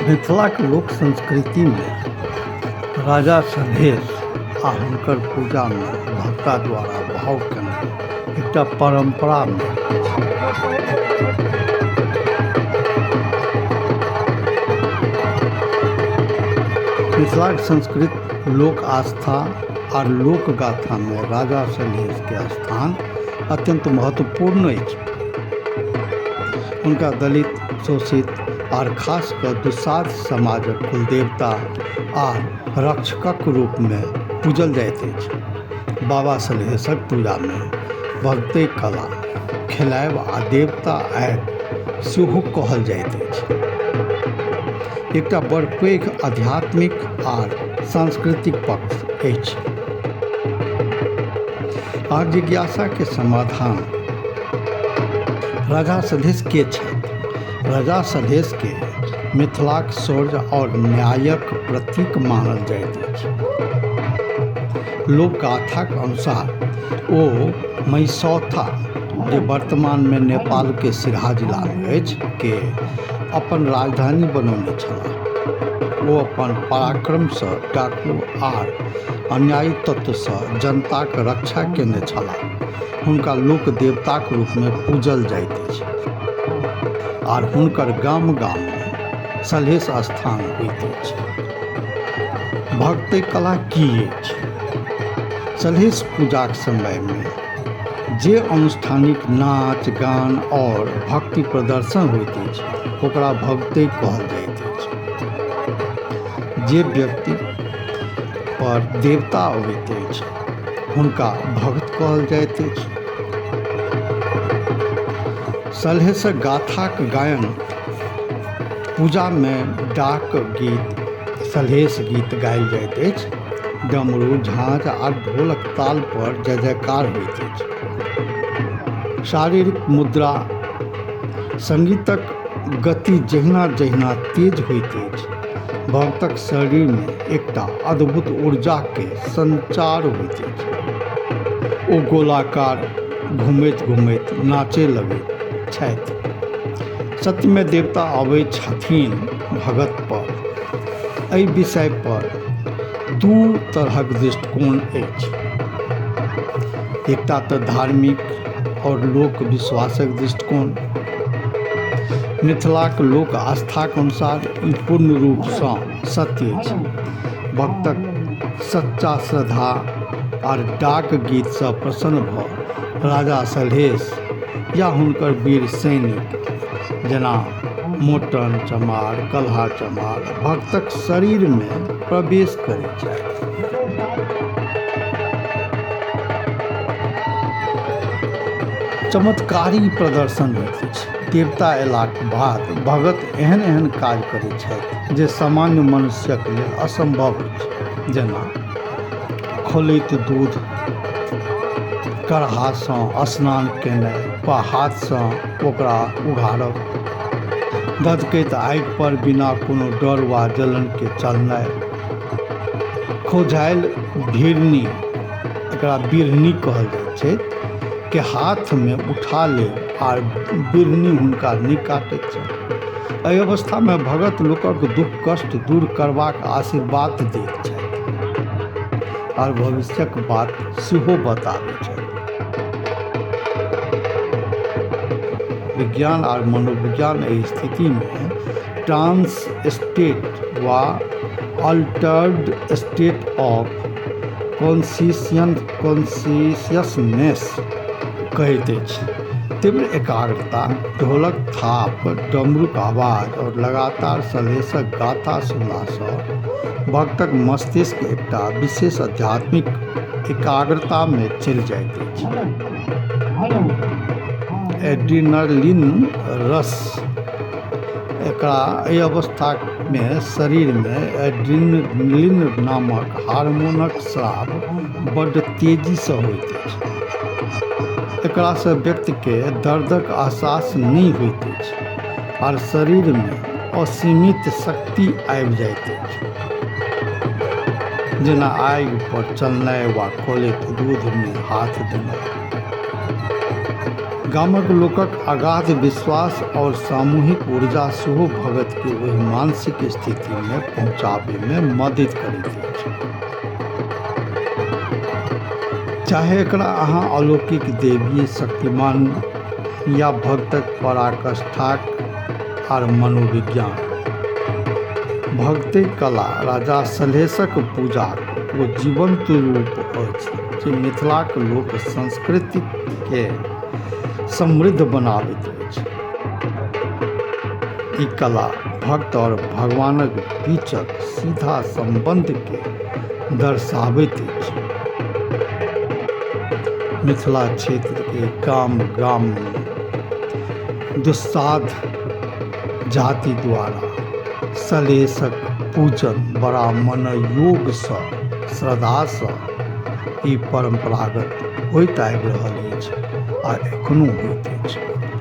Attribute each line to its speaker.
Speaker 1: मिथिलाक लोक संस्कृतिमे राजा सलहेश आ हुनकर पूजामे भक्ता द्वारा भाव केनाइ एकटा परम्परामे अछि। मिथिलाक संस्कृत लोक आस्था आर लोकगाथामे राजा सलहेशके स्थान अत्यन्त महत्वपूर्ण अछि। हुनका दलित, शोषित आर खास कऽ दुसाध समाजक कुलदेवता आर रक्षकक रूपमे पूजल जाइत अछि। बाबा सलहेशक पूजामे भगतै कला खेलायब आ देवता आयब सेहो कहल जाइत अछि। एकटा बड़ पैघ आध्यात्मिक आर सांस्कृतिक पक्ष अछि। अहाँक जिज्ञासाके समाधान राजा सलहेश के छथि? राजा सलहेशके मिथिलाक शौर्य आओर न्यायक प्रतीक मानल जाइत अछि। लोकगाथाक अनुसार ओ महिसौथा, जे वर्तमानमे नेपालके सिरहा जिलामे अछि, के अपन राजधानी बनौने छलाह। ओ अपन पराक्रमसँ डाकू आर अन्यायी तत्वसँ जनताक रक्षा केने छलाह। हुनका लोक देवताक रूपमे पूजल जाइत अछि आर हुनकर गाम गाममे सलहेश स्थान होइत अछि। भक्ति कला की अछि? सलहेश पूजाक समयमे जे अनुष्ठानिक नाच गान आओर भक्ति प्रदर्शन होइत अछि ओकरा भक्ति कहल जाइत अछि। जे व्यक्ति पर देवता अबैत अछि हुनका भक्त कहल जाइत अछि। सलहेशक गाथाक गायन पूजामे डाक गीत सलहेश गीत गायल जाइत अछि। डमरू, झाँझ आ ढोलक ताल पर जय जयकार होइत अछि। शारीरिक मुद्रा संगीतक गति जहिना जहिना तेज होइत अछि भक्तक शरीरमे एकटा अद्भुत ऊर्जाके संचार होइत अछि। ओ गोलाकार घुमैत घुमैत नाचय लगैत छथि। सत्यमे देवता अबैत छथिन भगत पर। एहि विषय पर दू तरहक दृष्टिकोण अछि। एकटा तऽ धार्मिक आओर लोक विश्वासक दृष्टिकोण। मिथिलाक लोक आस्थाक अनुसार ई पूर्ण रूपसँ सत्य अछि। भक्तक सच्चा श्रद्धा आर डाक गीतसँ प्रसन्न भऽ राजा सलहेश या हुनकर वीर सैनिक जेना मोटन चमार, कलहा चमार भक्तक शरीरमे प्रवेश करैत छथि। चमत्कारी प्रदर्शन होइत अछि। देवता अयलाक बाद भगत एहन एहन काज करैत छथि जे सामान्य मनुष्यक लेल असम्भव अछि, जेना खौलैत दूध करहासँ स्नान केनाइ वा हाथसँ ओकरा उघारब, धधकैत आगि पर बिना कोनो डर वा जलनके चलनाइ, खौंझायल भिड़नी, एकरा बिढ़नी कहल जाइत छै, के हाथमे उठा लेब आर बिढ़नी हुनका नहि काटैत छनि। एहि अवस्थामे भगत लोकक दुःख कष्ट दूर करबाक आशीर्वाद दैत छथि आर भविष्यक बात सेहो बताबैत छथि। विज्ञान आर मनोविज्ञान एहि स्थितिमे ट्रांस स्टेट वा अल्टर्ड स्टेट ऑफ कॉन्शियसनेस कहैत अछि। तीव्र एकाग्रता, ढोलक थाप, डमरूक आवाज आओर लगातार सलहेशक गाथा सुनलासँ भक्तक मस्तिष्क एकटा विशेष आध्यात्मिक एकाग्रतामे चलि जाइत अछि। एड्रीनलिन रश एकरा एहि अवस्थामे शरीरमे एड्रीनलिन नामक हार्मोनक स्राव बड्ड तेजीसँ होइत अछि। एकरासँ व्यक्तिके दर्दक एहसास नहि होइत अछि आर शरीरमे असीमित शक्ति आबि जाइत अछि। जेना आगि पर चलनाइ वा खौलैत दूधमे हाथ देनाइ। गामक लोकक अगाध विश्वास आओर सामूहिक ऊर्जा सेहो भगतके ओहि मानसिक स्थितिमे पहुँचाबैमे मदति करैत अछि। चाहे एकरा अहाँ अलौकिक देवीय शक्तिमान या भक्तक पराकाष्ठाक आर मनोविज्ञान। भक्ति कला राजा सलहेशक पूजाक ओ जीवन्त रूप अछि जे मिथिलाक लोक संस्कृतिके समृद्ध बनाबैत अछि। ई कला भक्त आओर भगवानक बीचक सीधा सम्बन्धके दर्शाबैत अछि। मिथिला क्षेत्रके गाम गाममे दुस्साध जाति द्वारा सलहेशक पूजन बड़ा मनोयोगसँ श्रद्धासँ ई परम्परागत होइत आबि रहल अछि आ एखनो होइत अछि।